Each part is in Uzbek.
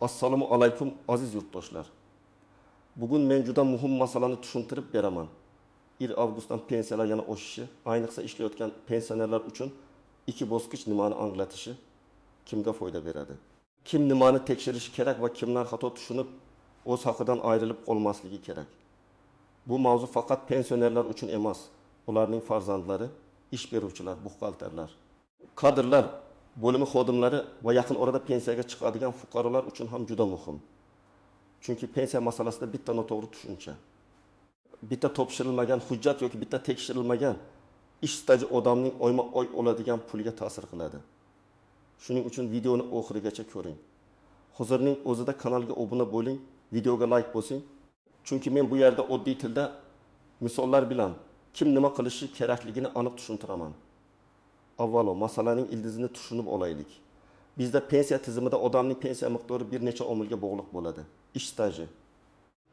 Assalomu alaykum aziz yurtdoshlar. Bugun men juda muhim masalani tushuntirib beraman. 1 avgustdan pensiyalar yana oshishi, ayniqsa ishlayotgan pensionerlar uchun 2 bosqich nimani anglatishi, kimga foyda beradi? Kim nimani tekshirishi kerak va kimlar xato tushunib o'z haqidan ayrilib qolmasligi kerak? Bu mavzu faqat pensionerlar uchun emas, ularning farzandlari, ish beruvchilar, buxgalterlar, kadrlar bo'limi xodimlari va yaqin orada pensiyaga chiqadigan fuqarolar uchun ham juda muhim. Chunki pensiya masalasida bitta noto'g'ri tushuncha, bitta topshirilmagan hujjat yoki bitta tekshirilmagan ish staji odamning oyma-oy oladigan pulga ta'sir qiladi. Shuning uchun videoni oxirigacha ko'ring. Hozirning o'zida kanalga obuna bo'ling, videoga like bosing. Chunki men bu yerda oddiy tilda misollar bilan kim nima qilishi kerakligini aniq tushuntiraman. Avvalo masalaning ildizini tushunib olaylik. Bizda pensiya tizimida odamning pensiya miqdori bir necha omilga bog'liq bo'ladi. Ish staji,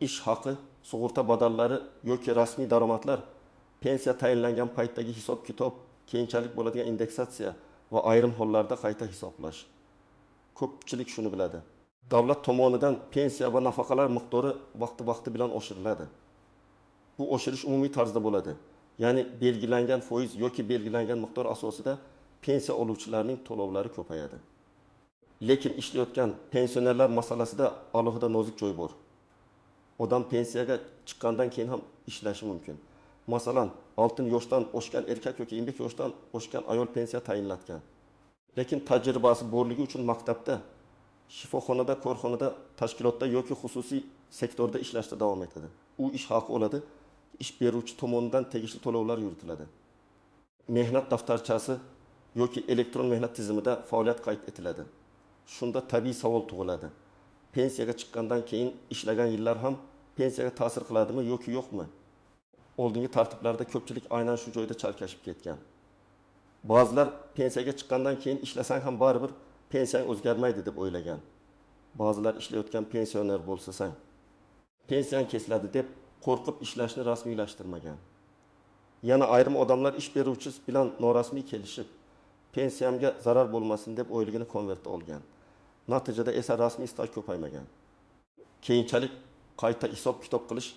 ish haqi, sug'urta badallari yoki rasmiy daromadlar, pensiya tayinlangan paytdagi hisob-kitob, keyinchalik bo'ladigan indeksatsiya va ayrim hollarda qayta hisoblash. Ko'pchilik shuni biladi. Davlat tomonidan pensiya va nafaqalar miqdori vaqti-vaqti bilan oshiriladi. Bu oshirish umumiy tarzda bo'ladi. Ya'ni belgilangan foiz yoki belgilangan miqdor asosida pensiya oluvchilarning to'lovlari ko'payadi. Lekin ishlayotgan pensionerlar masalasida alohida nozik joy bor. Odam pensiyaga chiqqandan keyin ham ishlashi mumkin. Masalan, oltin yoshdan oshgan erkak yoki 25 yoshdan oshgan ayol pensiya tayinlatgan. Lekin tajribasi borligi uchun maktabda, shifoxonada, korxonada, tashkilotda yoki xususiy sektorda ishlashda davom etadi. U ish haqi oladi, ish beruvchi tomonidan tegishli to'lovlar yuritiladi. Mehnat daftarchasi yoki elektron mehnat tizimida faoliyat qayd etiladi. Shunda tabiiy savol tug'iladi. Pensiyaga chiqqandan keyin ishlagan yillar ham pensiyaga ta'sir qiladimi yoki yo'qmi? Oldingi tartiblarda ko'pchilik aynan shu joyda chalkashib ketgan. Ba'zilar pensiyaga chiqqandan keyin ishlasang ham baribir pensiyang o'zgarmaydi deb o'ylagan. Ba'zilar ishlayotgan pensioner bo'lsasan, pensiyang kesiladi deb qo'rqib ishlashni rasmiylashtirmagan. Yana ayrim odamlar ish beruvchi bilan norasmiy kelishib, pensiyamga zarar bo'lmasin deb oyligini konvertda olgan. Natijada esa rasmiy staj ko'paymagan. Keyinchalik qayta hisob-kitob qilish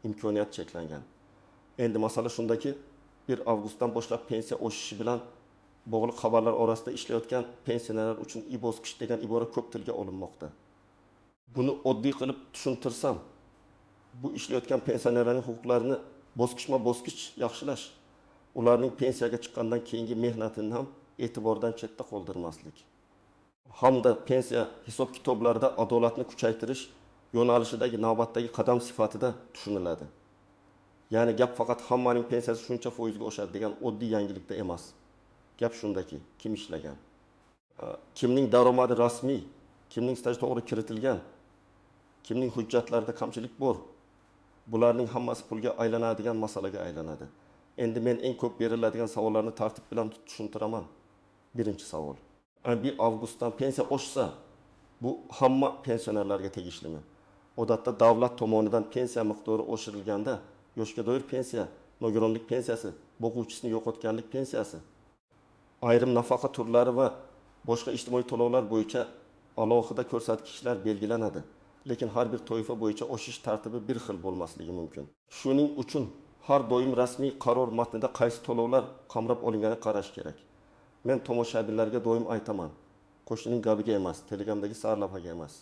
imkoniyati cheklangan. Endi masala shundaki, 1 avgustdan boshlab pensiya oshishi bilan bog'liq xabarlar orasida ishlayotgan pensionerlar uchun i-bosqich degan ibora ko'p tilga olinmoqda. Buni oddiy qilib tushuntirsam, bu ishlayotgan pensionerlarning huquqlarini bosqichma-bosqich yaxshilash, ularning pensiyaga chiqqandan keyingi mehnatini ham e'tibordan chetda qoldirmaslik hamda pensiya hisob-kitoblarida adolatni kuchaytirish yo'nalishidagi navbatdagi qadam sifatida tushuniladi. Ya'ni gap faqat hammaning pensiyasi shuncha foizga oshadi degan oddiy yangilikda emas. Gap shundaki, kim ishlagan, kimning daromadi rasmiy, kimning staji to'g'ri kiritilgan, kimning hujjatlarida kamchilik bor. Bularning hammasi pulga aylanadigan masalaga aylanadi. Endi men eng ko'p beriladigan savollarni tartib bilan tushuntiraman. Birinchi savol. 1 avgustdan pensiya oshsa, bu hamma pensionerlarga tegishlimi? Odatda davlat tomonidan pensiya miqdori oshirilganda yoshga doir pensiya, nogironlik pensiyasi, boquvchisini yo'qotganlik pensiyasi, ayrim nafaqa turlari va boshqa ijtimoiy to'lovlar bo'yicha alohida ko'rsatkichlar belgilanadi. Lekin har bir toifa bo'yicha oshish tartibi bir xil bo'lmasligi mumkin. Shuning uchun har doim rasmiy qaror matnida qaysi to'lovlar qamrab olinganini qarash kerak. Men tomoshabinlarga doim aytaman, qo'shnining gapiga emas, Telegramdagi sarlavhaga emas.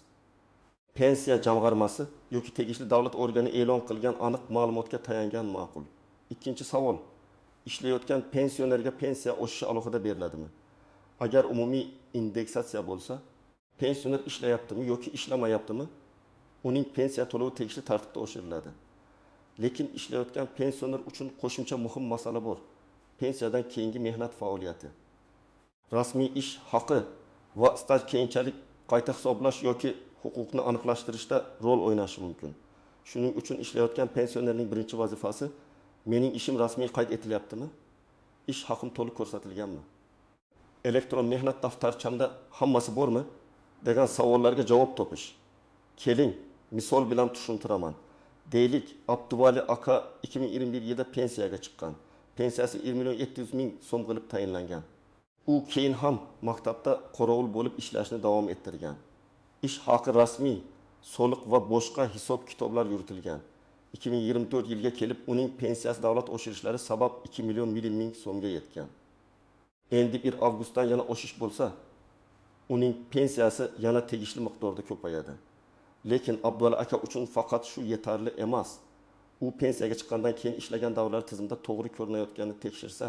Pensiya jamg'armasi yoki tegishli davlat organi e'lon qilgan aniq ma'lumotga tayangan ma'qul. Ikkinchi savol. Ishlayotgan pensionerga pensiya oshishi alohida beriladimi? Agar umumiy indeksatsiya bo'lsa, pensioner ishlayaptimi yoki ishlamayaptimi, uning pensiya to'lovi tegishli tartibda oshiriladi. Lekin ishlayotgan pensioner uchun qo'shimcha muhim masala bor. Pensiyadan keyingi mehnat faoliyati. Rasmiy ish haqi va staj keyinchalik qayta hisoblash yoki huquqni aniqlashtirishda rol o'ynashi mumkin. Shuning uchun ishlayotgan pensionerning birinchi vazifasi mening ishim rasmiy qayd etilyaptimi? Ish haqim to'liq ko'rsatilganmi? Elektron mehnat daftarchamda hammasi bormi? Degan savollarga javob topish. Keling, misol bilan tushuntiraman. Deylik, Abduvali aka 2021 yilda pensiyaga chiqqan. Pensiyasi 1 million 700 ming so'm qilib tayinlangan. U keyin ham maktabda qorovul bo'lib ishlashni davom ettirgan. Ish haqi rasmiy, soliq va boshqa hisob-kitoblar yuritilgan. 2024 yilga kelib uning pensiyasi davlat oshirishlari sabab 2 million ming so'mga yetgan. Endi 1 avgustdan yana oshish bo'lsa, uning pensiyasi yana tegishli miqdorda ko'payadi. Lekin Abduvali aka uchun faqat shu yetarli emas. U pensiyaga chiqqandan keyin ishlagan davrlar tizimda to'g'ri ko'rinayotganini tekshirsa,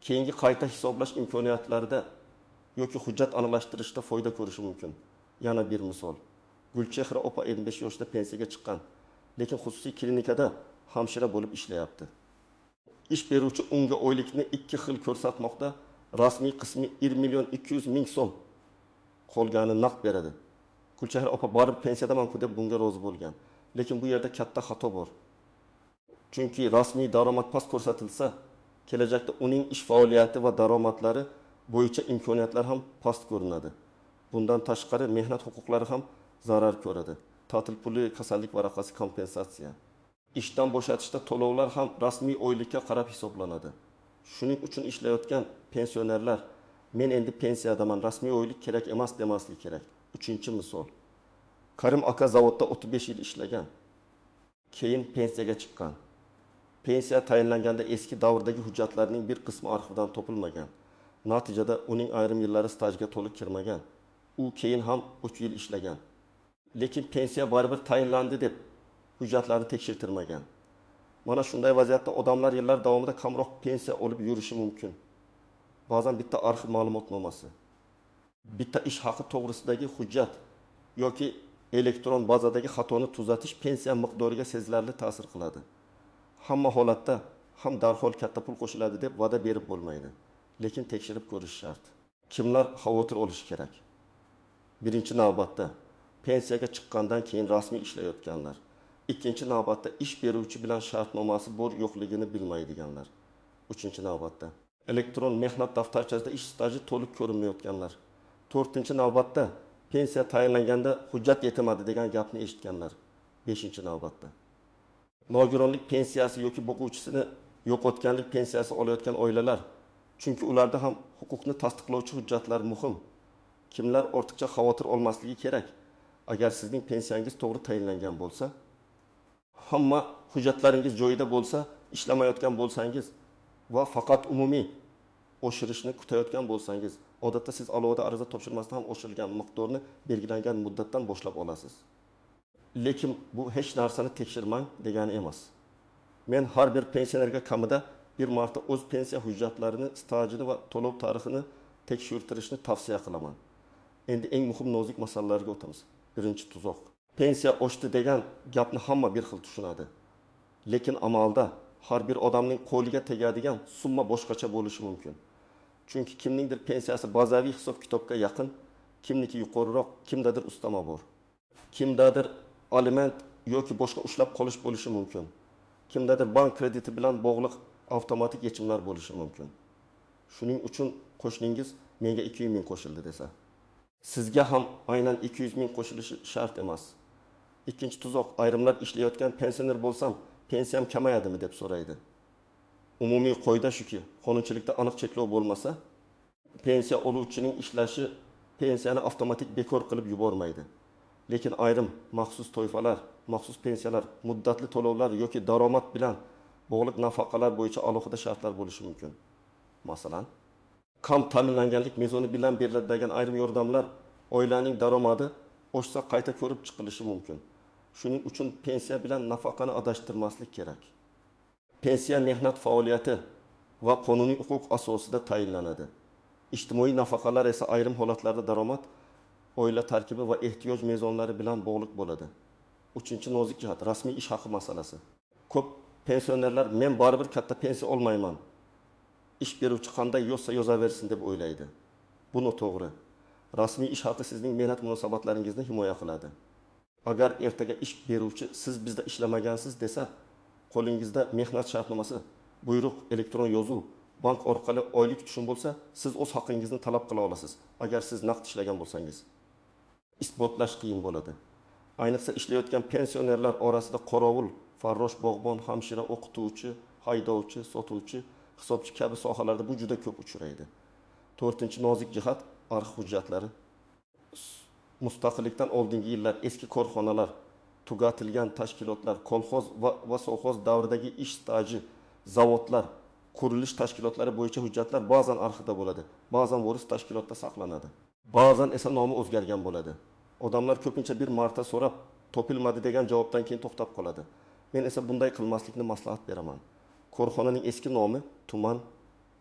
keyingi qayta hisoblash imkoniyatlarida yoki hujjat aniqlashtirishda foyda ko'rishi mumkin. Yana bir misol. Gulchehra opa 55 yoshda pensiyaga chiqqan, lekin xususiy klinikada hamshira bo'lib ishlayapti. Ish beruvchi unga oylikni 2 xil ko'rsatmoqda. Rasmiy qismi 1 million 200 ming so'm, qolgani naqd beradi. Gulchehra opa borib pensiyadaman-ku deb bunga rozi bo'lgan. Lekin bu yerda katta xato bor. Chunki rasmiy daromad past ko'rsatilsa, kelajakda uning ish faoliyati va daromadlari bo'yicha imkoniyatlar ham past ko'rinadi. Bundan tashqari mehnat huquqlari ham zarar ko'radi. Ta'til puli, kasallik varaqasi, kompensatsiya. Ishdan bo'shatishda to'lovlar ham rasmiy oylikka qarab hisoblanadi. Shuning uchun ishlayotgan pensionerlar men endi pensiyadaman, rasmiy oylik kerak emas demasligi kerak. 3-misol. Karim aka zavodda 35 yil ishlagan. Keyin pensiyaga chiqqan. Pensiya tayinlanganda eski davrdagi hujjatlarning bir qismi arxivdan topilmagan. Natijada uning ayrim yillari stajga to'liq kirmagan. U keyin ham 3 yil ishlagan. Lekin pensiya baribir tayinlandi deb hujjatlarni tekshirtirmagan. Mana shunday vaziyatda odamlar yillar davomida kamroq pensiya olib yurishi mumkin. Ba'zan bitta arxiv ma'lumotnomasi, bitta ish haqi to'g'risidagi hujjat yoki elektron bazadagi xatoni tuzatish pensiya miqdoriga sezilarli ta'sir qiladi. Hamma holatda ham darhol katta pul qo'shiladi deb va'da berib bo'lmaydi. Lekin tekshirib ko'rish shart. Kimlar xavotir olishi kerak? Birinchi navbatda pensiyaga chiqqandan keyin rasmiy ishlayotganlar. Ikkinchi navbatda ish beruvchi bilan shartnomasi bor yo'qligini bilmaydiganlar. Uchinchi navbatda elektron mehnat daftarchasida ish staji to'liq ko'rinmayotganlar. To'rtinchi navbatda pensiya tayinlanganda hujjat yetmadi degan gapni eshitganlar. Beshinchi navbatda nogironlik pensiyasi yoki boquvchisini yo'qotganlik pensiyasi olayotgan oilalar. Chunki ularda ham huquqni tasdiqlovchi hujjatlar muhim. Kimlar ortiqcha xavotir olmasligi kerak? Agar sizning pensiyangiz to'g'ri tayinlangan bo'lsa, hamma hujjatlaringiz joyida bo'lsa, ishlamayotgan bo'lsangiz va faqat umumiy oshirishni kutayotgan bo'lsangiz, odatda siz alohida ariza topshirmasdan ham oshirilgan miqdorni belgilangan muddatdan boshlab olasiz. Lekin bu hech narsani tekshirmang degani emas. Men har bir pensionerga kamida bir marta o'z pensiya hujjatlarini, stajini va to'lov tarixini tekshirtirishni tavsiya qilaman. Endi eng muhim nozik masalalarga o'tamiz. Birinchi tuzoq. Pensiya oshdi degan gapni hamma bir xil tushunadi. Lekin amalda har bir odamning qo'liga tegadigan summa boshqacha bo'lishi mumkin. Chunki kimningdir pensiyasi bazaviy hisob-kitobga yaqin, kimniki yuqoriroq, kimdadir ustama bor. Kimdadir aliment yoki boshqa ushlab qolish bo'lishi mumkin. Kimdadir bank krediti bilan bog'liq avtomatik yechimlar bo'lishi mumkin. Shuning uchun qo'shningiz menga 200 ming qo'shildi desa, sizga ham aynan 200 ming qo'shilishi shart emas. Ikkinchi tuzoq, ayrimlar ishlayotgan pensioner bo'lsam, pensiyam kamayadimi deb so'raydi. Umumiy qoida shuki, qonunchilikda aniq cheklov bo'lmasa, pensiya oluvchining ishlashi pensiyani avtomatik bekor qilib yubormaydi. Lekin ayrim maxsus toifalar, maxsus pensiyalar, muddatli to'lovlar yoki daromad bilan bog'liq nafaqalar bo'yicha alohida shartlar bo'lishi mumkin. Masalan, kam ta'minlanganlik mezoni bilan beriladigan ayrim yordamlar oilaning daromadi oshsa qayta ko'rib chiqilishi mumkin. Shuning uchun pensiya bilan nafaqani adashtirmaslik kerak. Pensiya mehnat faoliyati va qonuniy huquq asosida tayinlanadi. Ijtimoiy nafaqalar esa ayrim holatlarda daromad, oila tarkibi va ehtiyoj mezonlari bilan bog'liq bo'ladi. Uchinchi nozik jihat, rasmiy ish haqi masalasi. Ko'p pensionerlar men baribir katta pensiya olmayman, ish beruvchi qanday yozsa yozaversin deb o'ylaydi. Bu noto'g'ri. Rasmiy ish haqi sizning mehnat munosabatlaringizni himoya qiladi. Agar ertaga ish beruvchi siz bizda ishlamagansiz desa, qo'lingizda mehnat shartnomasi, buyruq, elektron yozuv, bank orqali oylik tushum bo'lsa, siz o'z haqingizni talab qila olasiz. Agar siz naqd ishlagan bo'lsangiz, isbotlash qiyin bo'ladi. Ayniqsa ishlayotgan pensionerlar orasida qorovul, farrosh, bog'bon, hamshira, o'qituvchi, haydovchi, sotuvchi, hisobchi kabi sohalarda bu juda ko'p uchraydi. To'rtinchi nozik jihat, arxiv hujjatlari. Mustaqillikdan oldingi yillar, eski korxonalar, tugatilgan tashkilotlar, kolxoz va sovxoz davridagi ish staji, zavodlar, qurilish tashkilotlari bo'yicha hujjatlar ba'zan arxivda bo'ladi, ba'zan voris tashkilotda saqlanadi. Ba'zan esa nomi o'zgargan bo'ladi. Odamlar ko'pincha bir marta so'rab, topilmadi degan javobdan keyin to'xtab qoladi. Men esa bunday qilmaslikni maslahat beraman. Korxonaning eski nomi, tuman,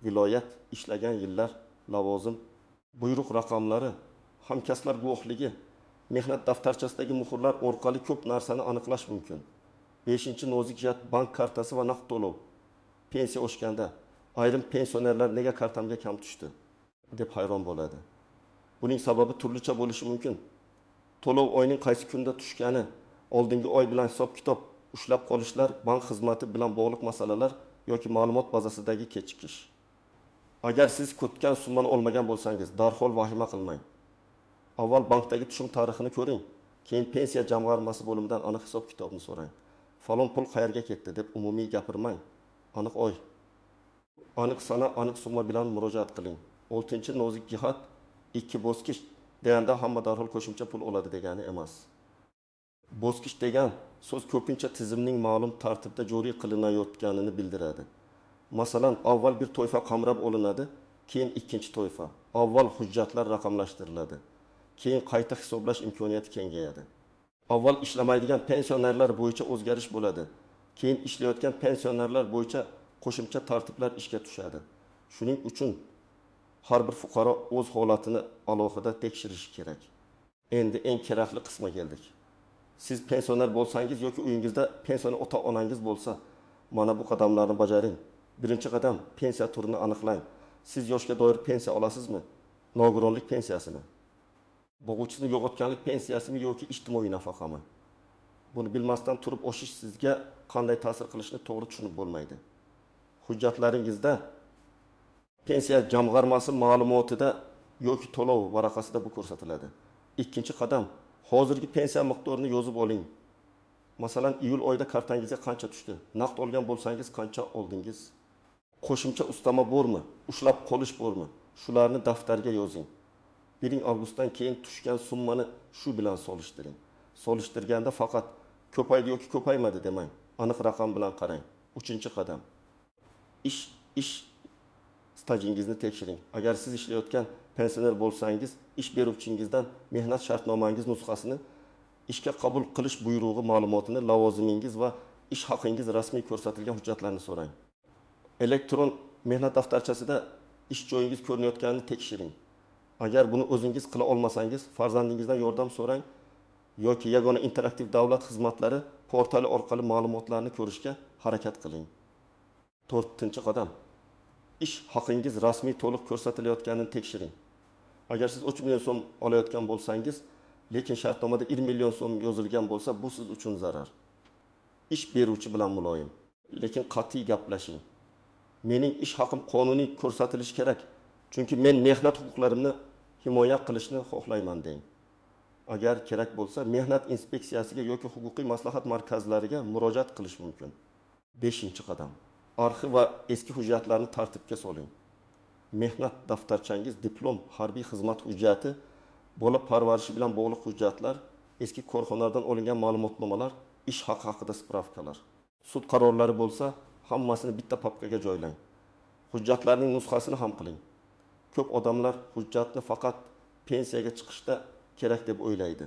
viloyat, ishlagan yillar, lavozim, buyruq raqamlari, hamkasblar guvohligi, mehnat daftarchasidagi muhrlar orqali ko'p narsani aniqlash mumkin. 5-nozik jihat bank kartasi va naqd to'lov. Pensiya oshganda ayrim pensionerlar nega kartamga kam tushdi deb hayron bo'ladi. Buning sababi turlicha bo'lishi mumkin. To'lov oyning qaysi kunda tushgani, oldingi oy bilan hisob-kitob ushlab qolishlar, bank xizmati bilan bog'liq masalalar yoki ma'lumot bazasidagi kechikish. Agar siz kutgan summani olmagan bo'lsangiz, darhol vahima qilmang. Avval bankdagi tushum tarixini ko'ring, keyin pensiya jamg'armasi bo'limidan aniq hisob-kitobni so'rang. Falon pul qayerga ketdi deb umumiy gapirmang. Aniq oy, aniq sana, aniq summa bilan murojaat qiling. 6-nozik jihat ikki bosqich deganda hamma darhol qo'shimcha pul oladi degani emas. Bosqich degan so'z ko'pincha tizimning ma'lum tartibda joriy qilinayotganini bildiradi. Masalan, avval bir toifa qamrab olinadi, keyin ikkinchi toifa. Avval hujjatlar raqamlashtiriladi, keyin qayta hisoblash imkoniyati kengayadi. Avval ishlamaydigan pensionerlar bo'yicha o'zgarish bo'ladi, keyin ishlayotgan pensionerlar bo'yicha qo'shimcha tartiblar ishga tushadi. Shuning uchun har bir fuqaro o'z holatini alohida tekshirishi kerak. Endi eng kerakli qismga keldik. Siz pensioner bo'lsangiz yoki uyingizda pensioner ota-onangiz bo'lsa, mana bu qadamlarni bajaring. Birinchi qadam, pensiya turini aniqlang. Siz yoshga doir pensiya olasizmi? Nogironlik pensiyasimi? Bo'g'uvchisini yo'qotganlik pensiyasimi yoki ijtimoiy nafaqami? Buni bilmasdan turib oshish sizga qanday ta'sir qilishini to'g'ri tushunib bo'lmaydi. Hujjatlaringizda pensiya jamg'armasi ma'lumotida yoki to'lov varaqasida bu ko'rsatiladi. Ikkinchi qadam, hozirgi pensiya miqdorini yozib oling. Masalan, iyul oyida kartangizga qancha tushdi? Naqd olgan bo'lsangiz qancha oldingiz? Qo'shimcha ustama bormi? Ushlab qolish bormi? Shularni daftarga yozing. 1 avgustdan keyin tushgan summani shu bilan solishtiring. Solishtirganda faqat ko'paydi yoki ko'paymadi demang. Aniq raqam bilan qarang. 3-qadam. Ish stajingizni tekshiring. Agar siz ishlayotgan pensioner bo'lsangiz, ish beruvchingizdan mehnat shartnomangiz nusxasini, ishga qabul qilish buyrug'i ma'lumotini, lavozimingiz va ish haqingiz rasmiy ko'rsatilgan hujjatlarni so'rang. Elektron mehnat daftarchasida ish joyingiz ko'rinayotganini tekshiring. Agar buni o'zingiz qila olmasangiz, farzandingizdan yordam so'rang yoki yagona interaktiv davlat xizmatlari portali orqali ma'lumotlarni ko'rishga harakat qiling. 4-qadam. Ish haqingiz rasmiy to'liq ko'rsatilayotganini tekshiring. Agar siz 3 million so'm olayotgan bo'lsangiz, lekin shartnomada 1 million so'm yozilgan bo'lsa, bu siz uchun zarar. Ish beruvchi bilan muloyim, lekin qat'iy gaplashing. Mening ish haqim qonuniy ko'rsatilishi kerak, chunki men mehnat huquqlarimni himoya qilishni xohlayman deng. Agar kerak bo'lsa, mehnat inspeksiyasiga yoki huquqiy maslahat markazlariga murojaat qilish mumkin. 5-qadam. Arxiv va eski hujjatlarni tartibga soling. Mehnat daftarchangiz, diplom, harbiy xizmat hujjati, bola parvarishi bilan bog'liq hujjatlar, eski korxonalardan olingan ma'lumotnomalar, ish haqi haqida spravkalar. Sud qarorlari bo'lsa, hammasini bitta papkaga joylang. Hujjatlarning nusxasini ham qiling. Ko'p odamlar hujjatni faqat pensiyaga chiqishda kerak deb o'ylaydi.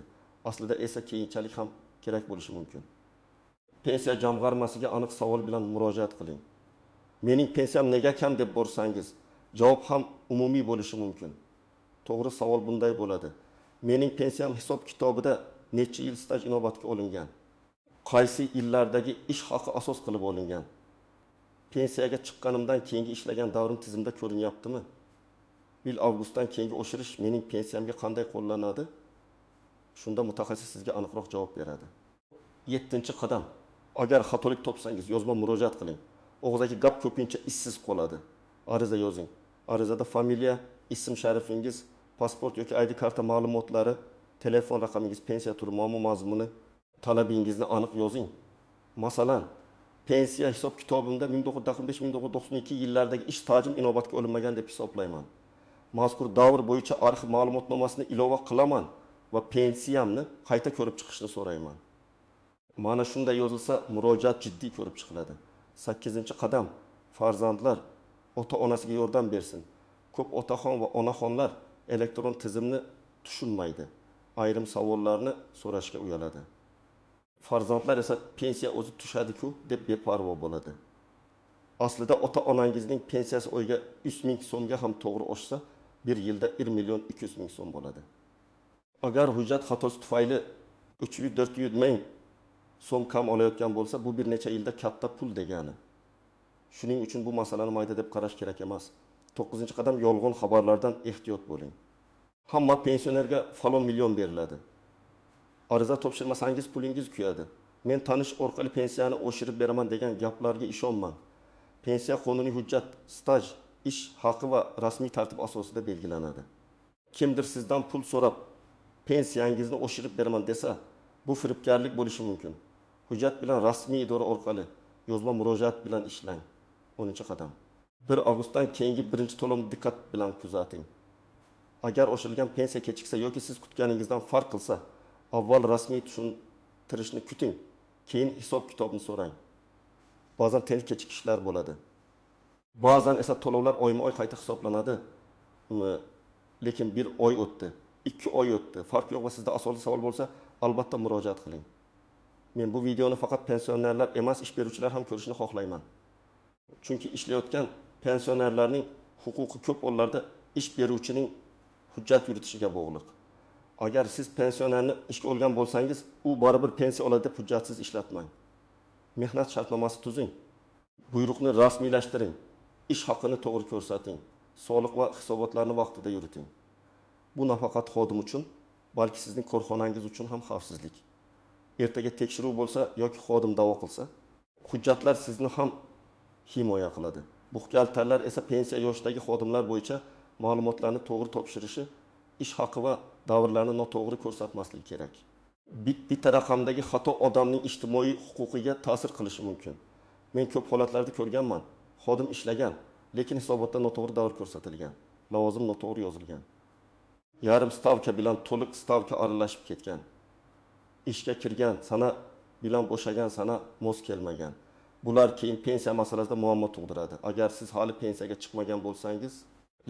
Aslida esa keyinchalik ham kerak bo'lishi mumkin. Pensiya jamg'armasiga aniq savol bilan murojaat qiling. Mening pensiyam nega kam deb borsangiz, javob ham umumiy bo'lishi mumkin. To'g'ri savol bunday bo'ladi. Mening pensiyam hisob-kitobida necha yil staj inobatga olingan? Qaysi yillardagi ish haqi asos qilib olingan? Pensiyaga chiqqanimdan keyingi ishlagan davrim tizimda ko'rinyaptimi? 1 avgustdan keyingi oshirish mening pensiyamga qanday qo'llanadi? Shunda mutaxassis sizga aniqroq javob beradi. 7-qadam. Agar xatolik topsangiz, yozma murojaat qiling. Og'zaki gap ko'pincha ishsiz qoladi. Ariza yozing. Arizada familiya, ism sharifingiz, pasport yoki ID karta ma'lumotlari, telefon raqamingiz, pensiya turi, muammo mazmuni, talabingizni aniq yozing. Masalan, pensiya hisob kitobimda 1995-1992 yillardagi ish stajim inobatga olinmagan deb hisoblayman. Mazkur davr bo'yicha arxiv ma'lumotnomasini ilova qilaman. va pensiyamni qayta ko'rib chiqishni so'rayman. Mana shunday yozilsa, murojaat jiddiy ko'rib chiqiladi. Sakkizinchi qadam: farzandlar ota-onasiga yordam bersin. Ko'p otaxon va onaxonlar elektron tizimni tushunmaydi. Ayrim savollarni so'rashga uyaladi. Farzandlar esa pensiya o'zi tushadi-ku deb beparvo bo'ladi. Aslida ota-onangizning pensiyasi oyiga 3 000 so'mga ham to'g'ri oshsa, bir yilda 1 200 000 so'm bo'ladi. Agar hujjat xatosi tufayli 300-400 ming so'm kam olayotgan bo'lsa, bu bir necha yilda katta pul degani. Shuning uchun bu masalani mayda deb qarash kerak emas. To'qqizinchi qadam: yolg'on xabarlardan ehtiyot bo'ling. Hamma pensionerga falon million beriladi. Ariza topshirmasangiz pulingiz kuyadi. Men tanish orqali pensiyani oshirib beraman degan gaplarga ishonmang. Pensiya qonuniy hujjat, staj, ish haqi va rasmiy tartib asosida belgilanadi. Kimdir sizdan pul so'rab pensiyangizni oshirib beraman desa, bu firibgarlik bo'lishi mumkin. Hujjat bilan, rasmiy idora orqali, yozma murojaat bilan ishlang. 10-qadam: 1 avgustdan keyingi birinchi to'lovni diqqat bilan kuzating. Agar oshirilgan pensiya kechiksa yoki siz kutganingizdan farq qilsa, avval rasmiy tushuntirishni kuting, keyin hisob kitobni so'rang. Ba'zan tez kechikishlar bo'ladi. Ba'zan esa to'lovlar oyma oy qayta hisoblanadi. Lekin bir oy o'tdi, 2 oy o'tdi, farq yo'q va sizda asosli savol bo'lsa, albatta murojaat qiling. Men bu videoni faqat pensionerlar emas, ish beruvchilar ham ko'rishini xohlayman. Chunki ishlayotgan pensionerlarning huquqi ko'p hollarda ish beruvchining hujjat yuritishiga bog'liq. Agar siz pensionerni ishga olgan bo'lsangiz, u baribir pensiya oladi deb hujjatsiz ishlatmang. Mehnat shartnomasi tuzing, buyruqni rasmiylashtiring, ish haqini to'g'ri ko'rsating, soliq va hisobotlarni vaqtida yuriting. Bu nafaqat xodim uchun, balki sizning korxonangiz uchun ham xavfsizlik. Ertaga tekshiruv bo'lsa yoki xodim da'vo qilsa, hujjatlar sizni ham himoya qiladi. Buxgalterlar esa pensiya yoshidagi xodimlar bo'yicha ma'lumotlarni to'g'ri topshirishi, ish haqi va davrlarni noto'g'ri ko'rsatmasligi kerak. Bitta raqamdagi xato odamning ijtimoiy huquqiga ta'sir qilishi mumkin. Men ko'p holatlarda ko'rganman: xodim ishlagan, lekin hisobotda noto'g'ri davr ko'rsatilgan, lavozim noto'g'ri yozilgan, yarim stavka bilan to'liq stavka aralashib ketgan, ishga kirgan sana bilan bo'shagan sana mos kelmagan. Bular keyin pensiya masalasida muammo tug'diradi. Agar siz hali pensiyaga chiqmagan bo'lsangiz,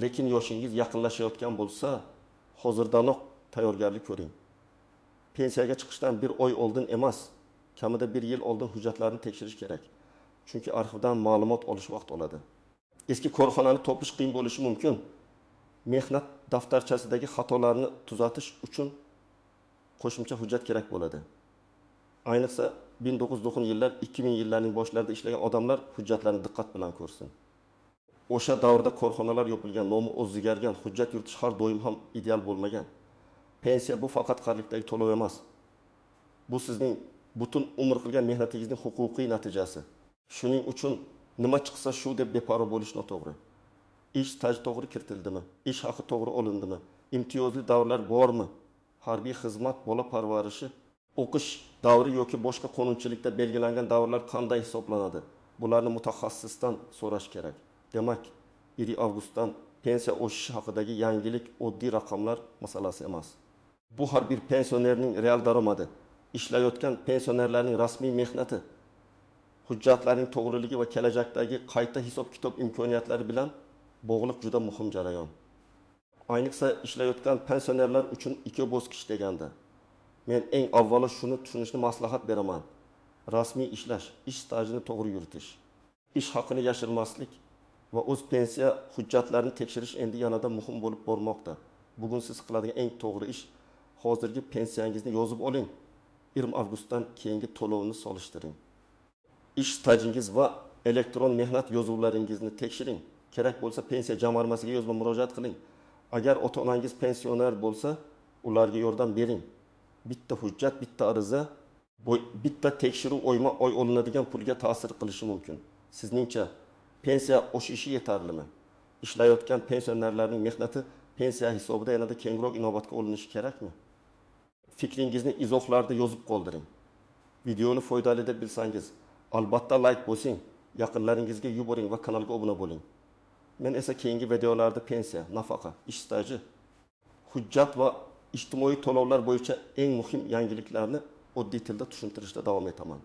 lekin yoshingiz yaqinlashayotgan bo'lsa, hozirdanoq tayyorgarlik ko'ring. Pensiyaga chiqishdan bir oy oldin emas, kamida bir yil oldin hujjatlarni tekshirish kerak, chunki arxivdan ma'lumot olish vaqt oladi. Eski korxonani topish qiyin bo'lishi mumkin. Mehnat daftarchasidagi xatolarni tuzatish uchun qo'shimcha hujjat kerak bo'ladi. Ayniqsa 1990 yillar, 2000 yillarning boshlarida ishlagan odamlar hujjatlarni diqqat bilan ko'rsin. O'sha davrda korxonalar yopilgan, nomi o'zgargan, hujjat yuritish har doim ham ideal bo'lmagan. Pensiya bu faqat qarilikdagi to'lov emas, bu sizning butun umr qilgan mehnatingizning huquqiy natijasi. Shuning uchun nima chiqsa shu deb beparvo bo'lish noto'g'ri. Ish staji to'g'ri kiritildimi, ish haqi to'g'ri olindimi, imtiyozli davrlar bormi, harbiy xizmat, bola parvarishi, o'qish davri yoki boshqa qonunchilikda belgilangan davrlar qanday hisoblanadi, bularni mutaxassisdan so'rash kerak. Demak, 1 avgustdan pensiya oshishi haqidagi yangilik oddiy raqamlar masalasi emas. Bu har bir pensionerning real daromadi, ishlayotgan pensionerlarning rasmiy mehnati, hujjatlarning to'g'riligi va kelajakdagi qayta hisob kitob imkoniyatlari bilan bog'liq juda muhim jarayon. Ayniqsa ishlayotgan pensionerlar uchun ikki bosqich deganda, men eng avvalo shuni tushunishni maslahat beraman: rasmiy ishlash, ish stajini to'g'ri yuritish, ish haqini yashirmaslik va o'z pensiya hujjatlarini tekshirish endi yanada muhim bo'lib bormoqda. Bugun siz qiladigan eng to'g'ri ish: hozirgi pensiyangizni yozib oling, 1 avgustdan keyingi to'lovni solishtiring, ish stajingiz va elektron mehnat yozuvlaringizni tekshiring, kerak bo'lsa pensiya jamg'armasiga yozma murojaat qiling. Agar ota onangiz pensioner bo'lsa, ularga yordam bering. Bitta hujjat, bitta ariza, bitta tekshiruv oyma oy olinadigan pulga ta'sir qilishi mumkin. Sizningcha, pensiya oshishi yetarlimi? Ishlayotgan pensionerlarning mehnati pensiya hisobida yanada kengroq inobatga olinishi kerakmi? Fikringizni izohlarda yozib qoldiring. Videoni foydali deb bilsangiz, albatta layk bosing, yaqinlaringizga yuboring va kanalga obuna bo'ling. Men esa keyingi videolarda pensiya, nafaqa, ish staji, hujjat va Ijtimoiy to'lovlar bo'yicha eng muhim yangiliklarni oddiy tilda tushuntirishda davom etaman.